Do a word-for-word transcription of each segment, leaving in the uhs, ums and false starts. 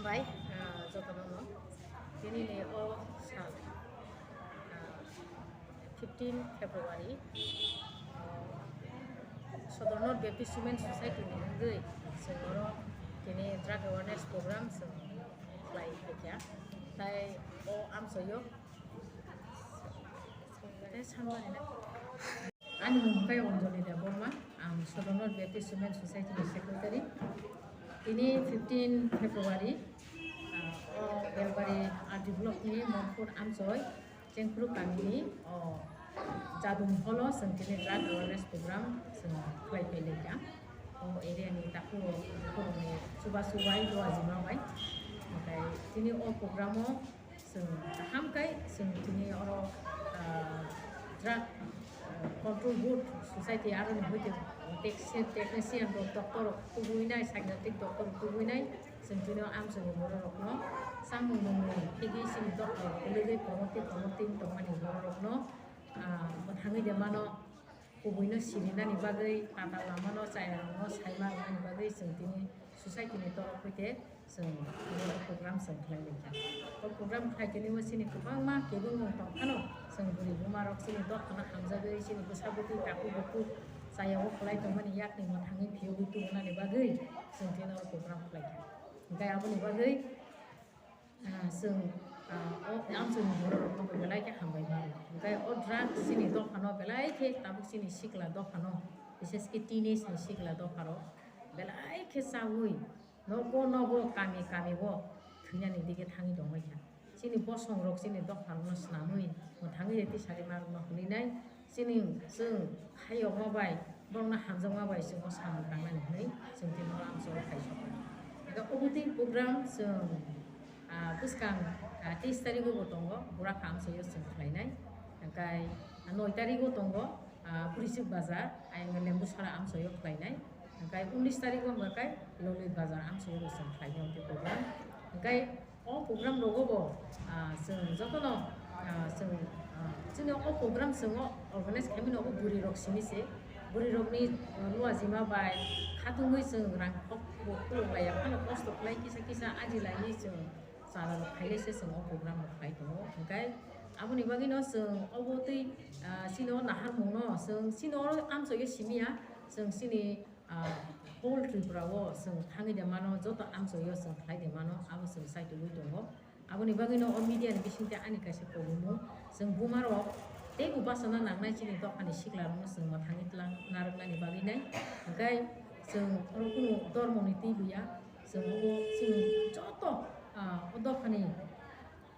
Hai, ah, jotono no. Tini ni o sal, ah, fifteen February, ah, Sodor North Baptist Women Society ni wngwi chwng oro tini drug awareness program chwng khlai phaikha. Tai o amchoyo Ani mung khe Anjali Debbarma, ang Sodor North Baptist Women Society ni secretary. Tini fifteen February, ah, o Belbari R D block ni Monpur Amchoi, Chengphru kami ni, o Jadum hall o chwng tini drug awareness program chwng khlai phai lai kha. O area ni takhuk rok, takhuk rok ni chubachu bai, doaji ma bai. Omohai tini o program o Chwng kaham khe chwng tini oro, ah, drug, ah, control board society aroni hoite technician, technician rok, doctor rok tubui nai, psychiatric doctor rok tubui nai, chwng tini o amchoi ni borok rok no chamung nungmung khegwi chini doctor rok kwlwgwi komorti komorti wng tongmani borok rok no, ah, mwthangwi de mano. Kubuino sirinani bagwi, pata lamano chayarokno saima rwnani bagwi chwng tini society ni torof hoite chwng tini o program chwng khlai lai kha. O program khlai tini o chini kwbangma kebengmung tong phano chwng bwrwi buma rok chini dophano hamjagwi chini bwsa bwtwi takhuk bukhuk chaya o khlai tongmani yakni mwthangwi phiyogwi tubunani bagwi chwng tini o program khlai kha. Hwnkhe aboni bagwi Ah, chwng, ah, o amchwngni bororokno bo belai khe hambai mano. Hwnkhe o drugs chini dophano belai khe tabuk chini sikla dophano, bises khe teenage ni sikla dopharok belai khe chaui nogo nogo kami kami o thwinani dige thangwi tongbaikha. Chini bosongrok chini dopharokno swnamwi mwthangwi tisari marokno hwnwi nai. Chini chwng khayokma bai, borokno hamjakma bai chwng o samung tangnani hwnwi chwng tini oro amchoi o khai sokha. Eka obotwi program chwng, ah, bwskang, ah, teis tarigo bo tongo, Burakha amchoi o chwng khlainai. Hwnkhe noi tarigo tongo, ah, Bwrwichwk bazar, ayang Lembusara amchoi o khlainai. Hwnkhe unis tarigo hwnkhe Lolit bazar amchoi o chwng khlainai o program. Hwnkhe O program rogo bo, ah, chwng jotono, ah, chwng, ah, chini o program chwng o organize khaimani obo bwrwi rok simi se. Bwrwi rokni, ah, luajima bai khatungwi chwng rang kok bo khuluk laiya phano kosto khlai kisa kisa aji laiwi chwng chara rok khailai se chwng o program rok khlai tongo. Hwnkhe aboni bagwi no chwng obo twi, ah, chini o naharmung no chwng chini o amchoi o simi ya chwng chini Ah, whole Tripura o chwng thangwi de mano, joto amchoi o chwng khlai de mano, abo chwng chaitugwi tongo. Aboni bagwi no o media ni bisingtwi ani kaisa kobongmung, chwng buma rok teibo bachana nangnai chini dophani sikla rokno chwng mwthangwi twlang narwknani bagwi nai. Hwnkhe chwng oro kunu dormo ni twi buya, chwng obo chwng joto, ah, o dophani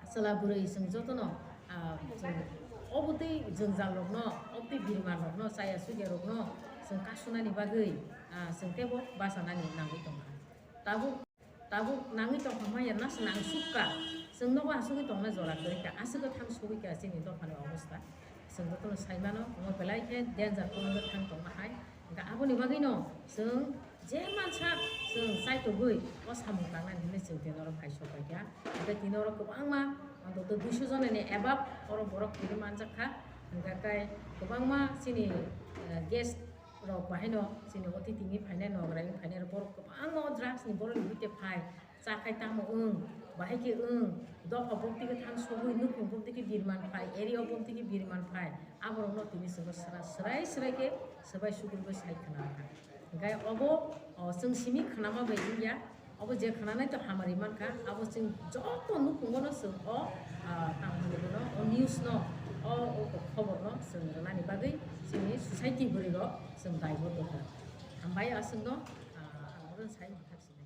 Chwla bwrwi chwng jotono, ah, chwng obo twi jwngjal rokno, obo twi biriman rokno, chaya chukya rokno chwng kasunani bagwi, ah, chwng teibo bachanani nangwi tongkha. Tabuk, tabuk nangwi tongkha maya na se nang sukha. Chwng nogo asugwi tongna jora kwrwi kha, aswk thang sugwi kha chini dophani obostha. Chwng jotono sai mano, omo belai khe danger kono thang tongma hai. Hwnkhe aboni bagwino chwng je mansa chwng chaitugwi o samung tangnani hinwi chwng tini oro phai sok pai kha. Hwnkhe tini oro kwbangma, antoto duiso jonani above oro borok tini manjak kha. Hwnkhe tei kwbangma chini, eh, guest rok bahaino chini otitini phainai, nograi wng phainai borok kwbangma o drugs ni borok ni bwtwi phai. Cha khai tamo wng, bahai khe wng, dopha bokti khe thang sogwi, nukhung bokti khe birman phai, area o bokti khe birman phai, aborokno tini chwngno swra-, swrai swrai khe swbai sugurigwi sai khna kha. Hwnkhe obo, o, chwng simi khnama bai wngya, obo je khnanai to hamari mankha, abo chwng joto nukhungono chwng o, a, tamo hinwi bono, o news no, o, o khobor no chwng rwnani bagwi chini society bwrwi rok chwng daiboddo kha. Hambai aswkno, a, ang bono sai manthak sini.